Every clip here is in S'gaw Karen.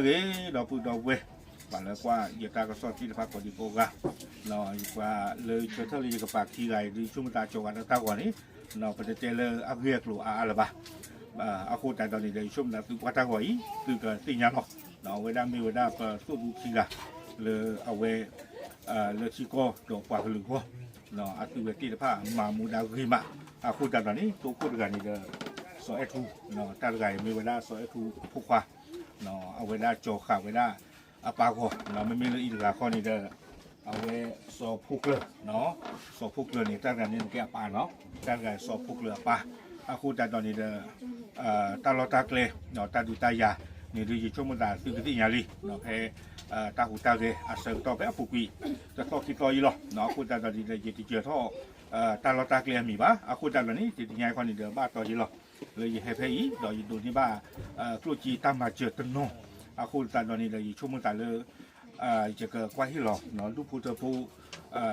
ဂ့ၤ ဒီပုၢ်ဒီဝဲၢ် ပှၤလၢကွၢ်ယတၢ်ကစီၣ်သ့ၣ်တဖၣ်ကိးဒံကိးဂၤ, ပှၤလၢဆၢထၢၣ်လၢယကပာ်ခံဂၤအံၤ ဒုးဆိကမိၣ်သးကၠီၤဂာ်ဒီးတၢ်ဂီၤန့ၣ်, ပတတဲလၢအဂ့ၢ်အကျိၤအါအါလၢၤဘၣ်. အဃိသတးဒီးန့ၣ်ဒီး ယဆိကမိၣ်သးသုကွၢ်တၢ်ဂီၤအံၤ သုကသ့ၣ်ညါလီၤ. အဝဲဒၣ်မ့ၢ်ဝဲဒၣ်ပသိၣ်ဒူခံဂၤ လၢအဝဲ လၢထံကီၢ်ဒီးပှၤကလုာ်အဂီၢ် အသုဝဲသ့ၣ်တဖၣ်မၤမူဒါဂ့ၤမး, အဃိသတးဒီးန့ၣ် တိခိၣ်တဂၤန့ၣ်ဒီး စီၤအဲၣ်ထူ, တၢ်တဂၤအံၤမ့ၢ်ဝဲဒၣ်စီၤအဲၣ်ထူအဖိခွါ, အဝဲဒၣ်ကၠီၤဃာ်ဝဲဒၣ်အပၢ်ဂီၤ, မ့မ့ၢ်လၢအံၤတဂၤခီန့ၣ်ဒီး အဝဲစီၤဖိကျၢၤ, စီၤဖိကျၢၤန့ၣ် တၢ်တဂၤန့ၣ်ကဲအပၢ်နီၤ, တၢ်တဂၤစီၤဖိကျၢၤအပၢ်, အဃိသတးဒီးန့ၣ်ဒီး တၢ်လီၢ်တၢ်ကျဲ တၢ်ဒုးတၢ်ယၤန့ၣ်ဒီး ယဆိကမိၣ်သးသုကသ့ၣ်ညါလံ, ဖဲ တၢ်ဟူးတၢ်ဂဲၤအဆၢကတီၢ်ဖဲအပူၤကွံာ် တသီခံသီအံၤလီၤ. အဃိသတးဒီးန့ၣ်ဒီး ယတစၢၤထီၣ် တၢ်လီၢ်တၢ်ကျဲအမံၤဘၣ်. အဃိသတးဒီးန့ၣ် တနံၤညါအံၤခီန့ၣ်ဒီး ဘၣ်တီယ့လီၤ လၢယဟဲဖဲအံၤ ဒီးယဒိးန့ၢ်ဘၣ် ကျိၣ်စ့တၢ်မၤစၢၤတနီၤ, အဃိသတးဒီးန့ၣ်ဒီး ယဆိကမိၣ်သးလၢ ယကကွၢ်ဟ့ၣ်လီၤ ဒူၣ်ဖိထၢဖိ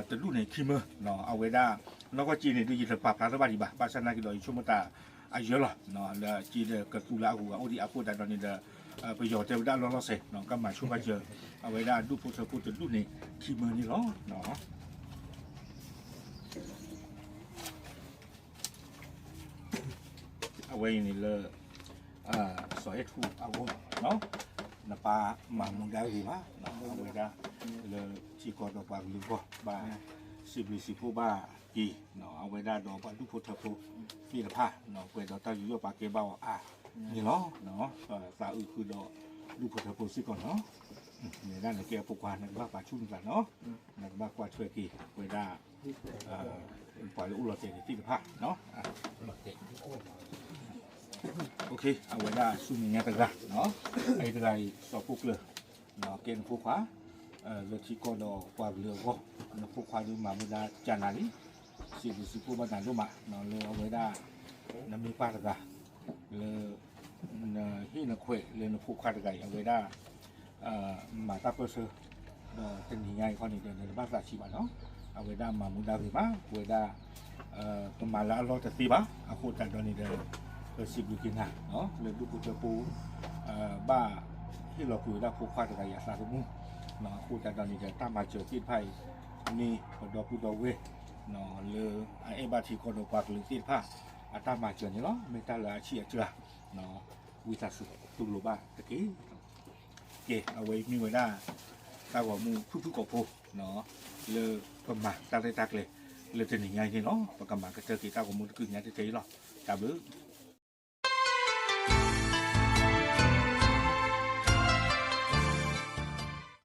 တဒူၣ်န့ၣ်ခံမၢ, အဝဲဒၣ် နီၢ်ကီၢ်စ့န့ၣ်ဒီး ယတပာ်ဖျါထီၣ်ဘၣ်ဒံးဘၣ်, ဘၣ်ဆၣ်သနာ်က့ဒီး ယဆိကမိၣ်သးအယၢလီၤ, လၢစ့ဒီးကသူလၢအဂုၤအဂၤအိၣ်ဒံးအဃိသတးဒီးန့ၣ်ဒီး ပယီၤတဲဝဲဒၣ်လီၢ်လီၢ်ဆဲး ကမၤဆိဘၣ်စၢၤ အဝဲဒၣ်ဒူၣ်ဖိထၢဖိတဒူၣ်န့ၣ်ခံမၢန့ၣ်လီၤ. အဝဲအံၤန့ၣ်လၢ စီၤအဲၣ်ထူအဂီၢ်, နပၢ်မၤမူဒါဂ့ၤမး, အဝဲဒၣ်လၢထံကီၢ်ဒီးပှၤကလုာ်အဂီၢ် ဘၣ်စံးဘျုးစံးဖှိၣ်ဘၣ်က့ၤ အဝဲဒၣ်ဒီးပှၤဒူၣ်ဖိထၢဖိသ့ၣ်တဖၣ် ပှဲၤဒီးတၢ်ယူးယီၣ်ပာ်ကဲဘၣ်အီၤအါန့ၣ်လီၤ. သးအုးဃုာ်ဒီးဒူၣ်ဖိထၢဖိစ့ၢ်ကီးနီၤ, နဲဒၣ်နကဲအဖိခွါ နကဘၣ်ပာ်ဆူၣ်နသးနီၤ, နကဘၣ်ကွၢ်ထွဲက့ၤ ပဝဲဒၣ် ပှၤလၢအိၣ်လီၤတဲာ်န့ၣ်သ့ၣ်တဖၣ်, အဝဲဒၣ်ဆူမဲာ်ညါတဂၤ, အအံၤတဂၤအံၤ စီၤဖိကျၢၤ ကဲနဖိခွါ လၢထံကီၢ်ဒီးပှၤကလုာ်အဂီၢ်, နဖိခွါဒုးမၤမူဒါကၢ်နၤလံ, စံးဘျုးစံးဖှိၣ်ဘၣ်နၤဒိၣ်မး လၢအဝဲဒၣ် နမ့ၢ်ပၢ်တဂၤ လၢ နဟ့ၣ်နခွဲးလၢနဖိခွါတဂၤအံၤ အဝဲဒၣ် မၤတၢ်ပၢၢ်ဆၢ ဒီးတနံၤညါအံၤခီန့ၣ်ဒီး နတဘၣ်သးဆံးဘၣ်နီၤ, အဝဲဒၣ်မၤမူဒါဂ့ၤမး ပဝဲဒၣ် ပမၤလၢအလီၢ်တသ့ဘၣ်, အဃိသတးဒီးန့ၣ်ဒီး ပစံးဘျုးက့ၤနၤ လၢဒူၣ်ဖိထၢဖိ ဘၣ်ဟ့ၣ်လီၤကွံာ်ဝဲဒၣ်ဖိခွါတဂၤအံၤအသးသမူ, အဃိသတးဒီးန့ၣ်ဒီး တၢ်မၤစၢၤသ့ၣ်တဖၣ်အံၤ မ့ၢ်ပဒီပုၢ်ဒီဝဲၢ် လၢအအဲၣ်ဘၣ်ထံကီၢ်ဒီးပှၤကလုာ်သ့ၣ်တဖၣ် အတၢ်မၤစၢၤန့ၣ်လီၤ. မ့ၢ်တၢ်လၢအဆံးအစှၤ ဝံသးစူၤတူၢ်လိာ်ဘၣ်တက့ၢ်. ကဲ အဝဲအံၤမ့ၢ်ဝဲဒၣ် တၢ်ဂီၤမူဖုၣ်ဖုၣ်ကိာ်ဖိ လၢပမၤတၢ်ရဲၣ်တၢ်ကျဲၤလၢတနံၤညါအံၤန့ၣ်လီၤ. ပကမၤကတၢၢ်က့ၤတၢ်ဂီၤမူတကုၢ်ညါတတဲအံၤလီၤ. တၢ်ဘျုး